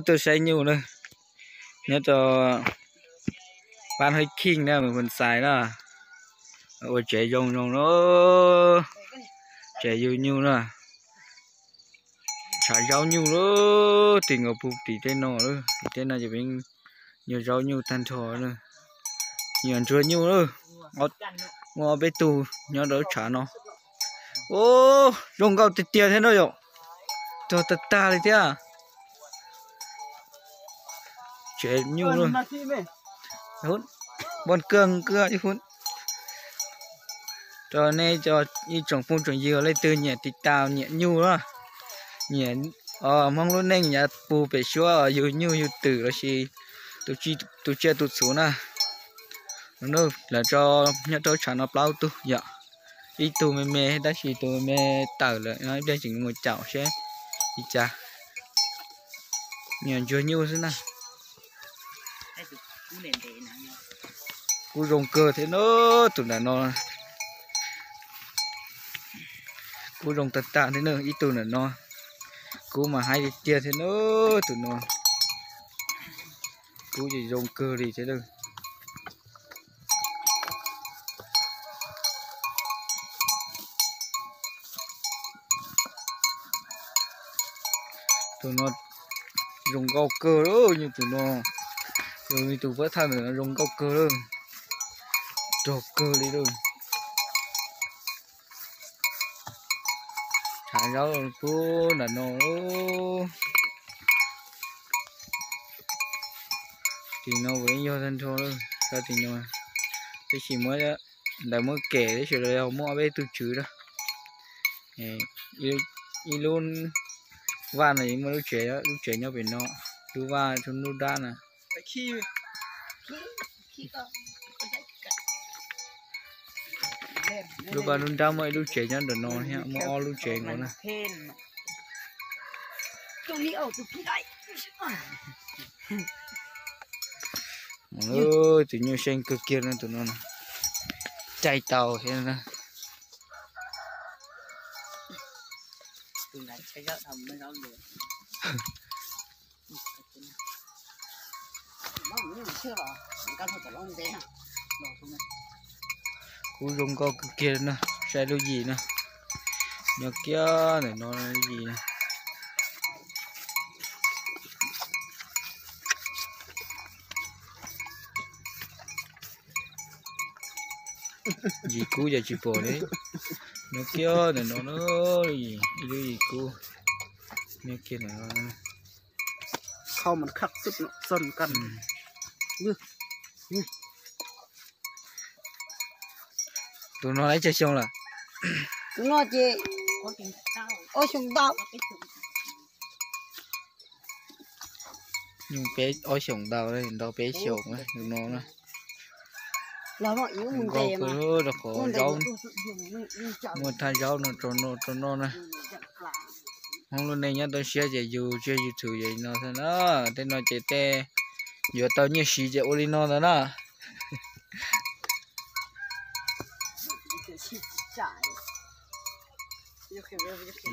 Tuaj saib nyuj na, nyob rau Pab Hab Khij na, Mws Phoo Xais na. Ua tsev zoo zoo na, tsev yug nyuj na. Tshav zaub nyuj lawm, tim nkaus puag tim tej no lawm, tim tej no ces peb nyuag zaub nyuj tag nrho na. Nyuag ntsuag nyuj lawm, muaj ob peb tug nyob rau lub tshav no. Ub, zoo nkauj tiag tiag thiab no yom, tuag tag tag li thiab. Tsev nyuj lawm, npoj kawg ib hub. Rau nej ib tsoom phooj tsoom ywg leej twg nyiam tiv tas nyiam nyuj na, nyiam Hmoob lub neej yav puag pem suab yug nyuj yug twm lossis tus tsiaj tus txhu na, lawv tso nyob rau tshav no plaub tug yom. Ib tug me me tab sis tus me me tawm lawm, ib pliag tseem mus caum seb li cas. Nyuag ntsuag nyuj xwb na. Kub zoo kawg thiab na, tus nram no. Kub zoo tag tag thiab na, ib tug nram no. Kub mas haib tiag tiag thiab na, tus no. Kub ces zoo kawg li thiab na. Tus no zoo nkauj kawg lawm, yog tus no, yog tus pab thaj ntawm no zoo nkauj kawg lawm, rog kawg li lawm. Tshav zaub puag nram no. Tim no puav leej yog tag nrho lawm, tim no, tab sis muab ntawd muab kem tab sis los yog muaj ob peb tug tswv na. Ib lub vaj no muaj lub tsev, lub tsev nyob pem no, lub vaj lub nrab na. Lub vaj lub nrab muaj ib lub tsev nyob ntawm no thiab, muaj ob lub tsev nkaus na. Tus nyuj seej kawg kiag no, tus no caij tau thiab na. Kub zoo nkauj kawg kiag na, saib lub yim na, nyob kiag ntawm no lub yim na. Yim kub ces tsis pom li, nyob kiag ntawm no na, ib lub yim kub nyob kiag ntawm no. Tus no lawv tsawg xyoo lawm? Tus no ces ob xyoos ntau. Nyuj peb ob xyoos ntau, ntau peb xyoos tus no na. Zoo nkauj kawg, rau qhov zaub, muaj thaj zaub no rau noj na. Hmoob lub neej nyob toj siab ces yug tsiaj yug txhu ces no xwb na. Tej no ces tej yuav tau nyiaj siv ces ua li no ntawd na.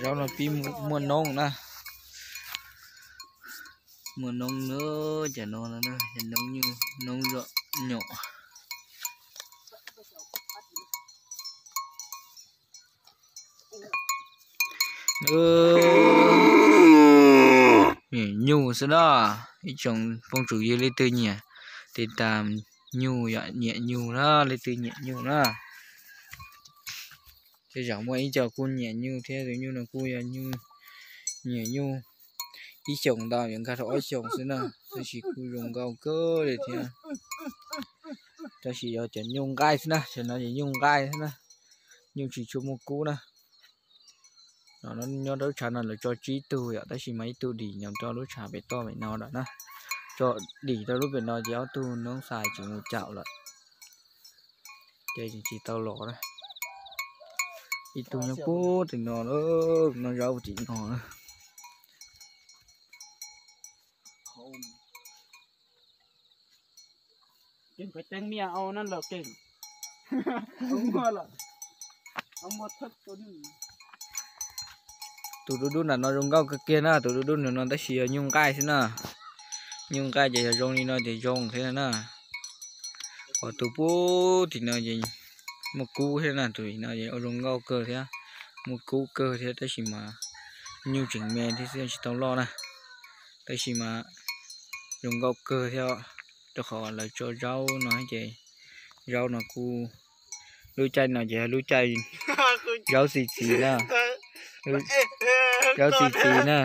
Zaub no pib muaj noob na. Muaj noob na, cov no, cov noob nyuj, noob zom nyom. Nyiam nyuj xwb na, ib tsoom phooj tsoom ywg leej twg nyiam tiv tas nyuj yom, nyiam nyuj na, leej twg nyiam nyuj na. Tej zaum muaj ib co kuj nyiam nyuj thiab, tus nyuj no kuj yog nyuj, nyiam nyuj. Ib xyoos ntau yuav nkag rau ob xyoos xwb na, tab sis kuj zoo nkauj kawg li thiab. Tab sis yog cov nyuj nqaij xwb na, cov no yog nyuj nqaij xwb na, nyuj tsis tshua muaj kub na. Nyob rau lub tshav no lawv tso tsib tug yom, tab sis mas ib tug dim nyob rau lub tshav pem toj pem no lawm na. Tso dim rau lub pem no ces ob tug noob xais tseem mus caum lawm, ces tseem tsis tau los na. Ib tug nyob puag tim no, no zaub tim no na. Tus dub dub nram no zoo nkauj kawg kiag na, tus dub dub nram no tab sis yog nyuj nqaij xwb na. Nyuj nqaij ces yog zoo li no ces zoo thiab na. Ho tus pub tim no ces muaj kub thiab na, tus no ces ua zoo nkauj kawg thiab, muaj kub kawg thiab tab sis mas nyuj tseem me thiab xwb tsis tau loj na. Tab sis mas zoo nkauj kawg thiab, rau qhov lawv tso zaub no ces zaub no kuj, lub caij no ces yog lub caij zaub txi txiv na, zaub txi txiv na.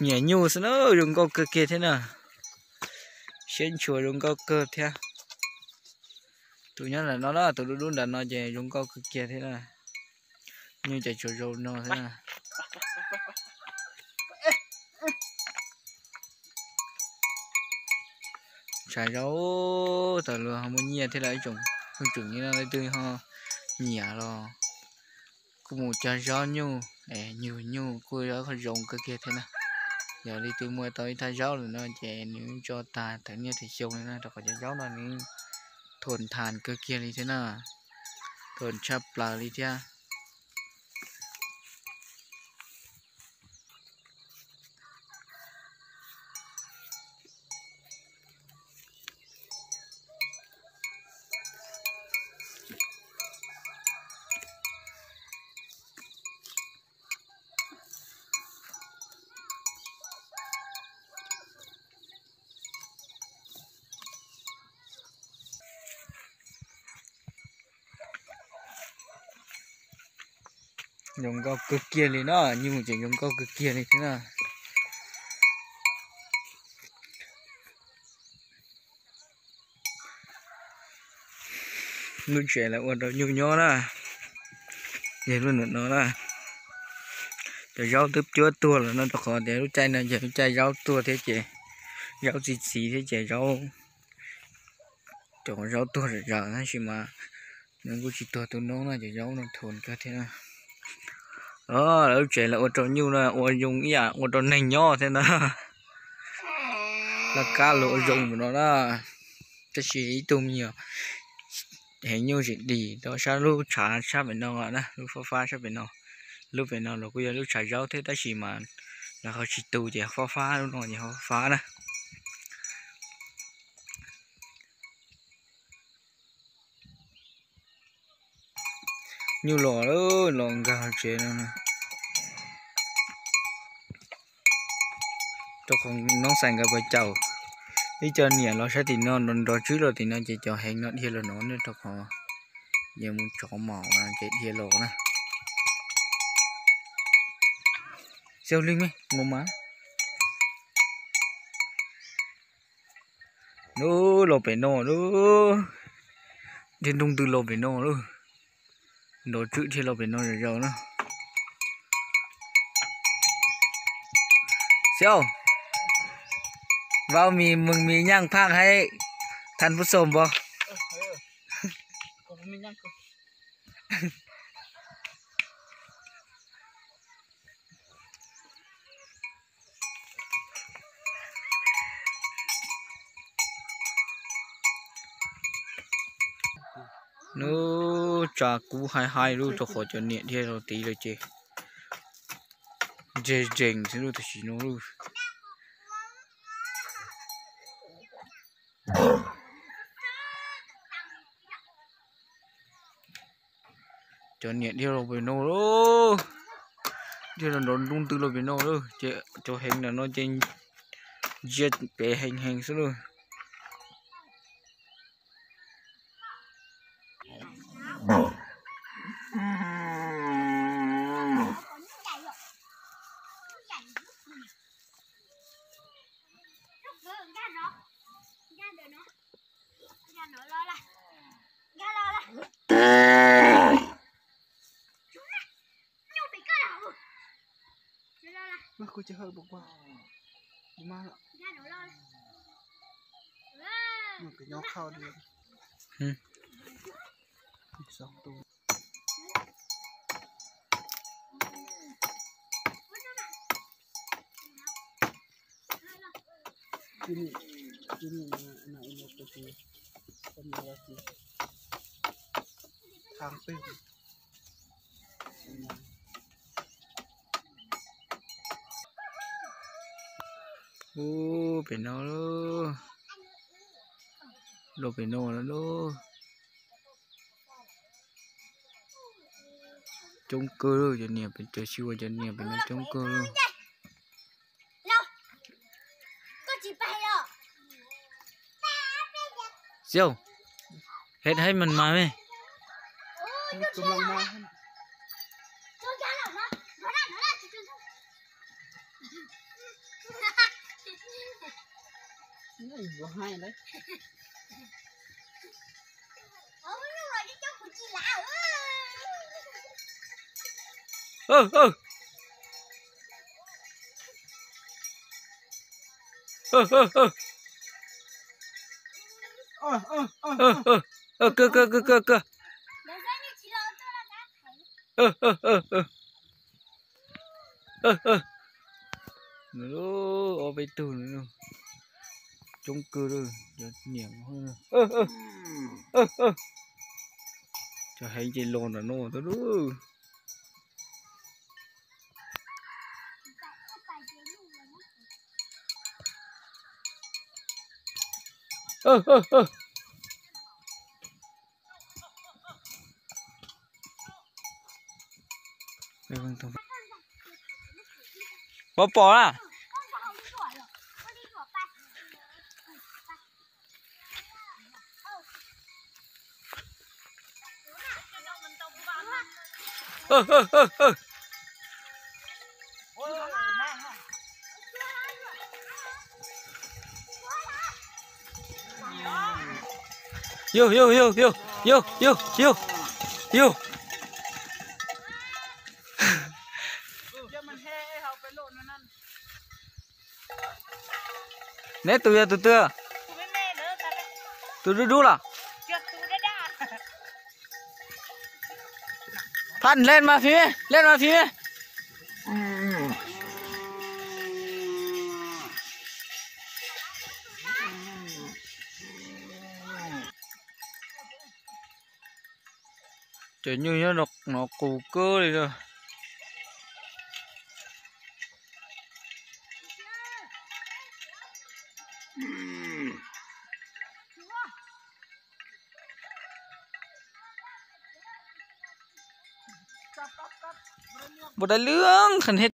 Nyiam nyuj xwb na, zoo nkauj kawg kiag thiab na. Siab ntshua zoo nkauj kawg thiab. Tus nyob ntawm no na, tus dub dub nram no ces zoo nkauj kawg kiag thiab na. Nyuj ces tsuas zoo no thiab na. Tshav zaub tas luag ho muaj nyiaj thiab lawm, ib tsoom phooj ywg no leej twg ho nyiam los kuj mus cog zaub nyuj, nyuj nyuj kuj yog qhov zoo kawg kiag thiab na. Yog leej twg muaj tau ib thaj zaub lawm no ces nws tso tag theem niaj theem xyoo li na, rau qhov cov zaub no nws thuam thas kawg kiag li thiab na, thuam tshaj plaws li thiab. Zoo nkauj kawg kiag li na, nyuj ces zoo nkauj kawg kiag li thiab na. Lub tsev lawv ua rau nyuj nyob na, yog lub ntawm no na. Cov zaub twb cuab tuag lawm no, rau qhov tias lub caij no ces lub caij zaub tuag thiab ces zaub txi txiv thiab ces zaub, cov zaub tuag zom zaws tab sis mas nws kuj tsis tuag tu noob no, cov zaub no thuam kawg thiab. Lub tsev lawv ua rau nyuj no ua zoo ib yam ua rau neeg nyob thiab na. Laj kab luag ua zoo mus no na. Tab sis ib tug me nyuam heev nyuj tseem dim rau sab lub tshav sab pem no na, lub fab fab sab pem no. Lub pem no los kuj yog lub tshav zaub thiab tab sis mas lawv ho tsis tu ces fab fab, lub no ces fab fab na. Nyuj los, los nkag tsev no. Rau qhov noob xais nkawd puas caum, ib co niam los sab tim no nrov nrov tswb los tim no ces cov heev no dhia los no ne, rau qhov yeej mus tsov maum no ces dhia los na. Xyaum li me mus mas. Lub los pem no lub, dhia nroo ntws los pem no lub, nrov tswb dhia los pem no zom zaws na. Xyaum, vào mì, mừng mì nhang phang hay thành phố Sôm bò. Nub tsa kub haib haib lub rau qhov cov niam dhia los tid lawm ces ze zees xwb lub tam sim no lub. Cov niam dhia los pem no lawm, dhia los nrov nroo ntws los pem no lawm ces cov heev ntawm no ces ntsia pem heev heev xwb lawm. Ub, pem no lauj. Los pem no lawm lauj. Coob kawg lauj, cov niam pem, cov sib ua cov niam pem no coob kawg lauj. Xiau, hej hej mas mas me. Ơ, ơ. Ơ, ơ, ơ. Ơ, ơ, ơ, ơ. Ơ, kơ, kơ, kơ, kơ, kơ. Ơ, ơ, ơ, ơ. Ơ, ơ. Nws lub ob peb tug nws coob kawg lauj, cov niam. Ơ, ơ. Ơ, ơ. Cov heev ces los nram no tau lauj. Ơ, ơ, ơ. Pom pom na. Ơ, ơ, ơ, ơ. Yug, yug, yug, yug, yug, yug, yug, yug. Neb tus yog tus twg? Tus dub dub los? Thaj, len mas fim, len mas fim. Cov nyuj nyob no qus kawg li na. Npua dai lwj kheev hej.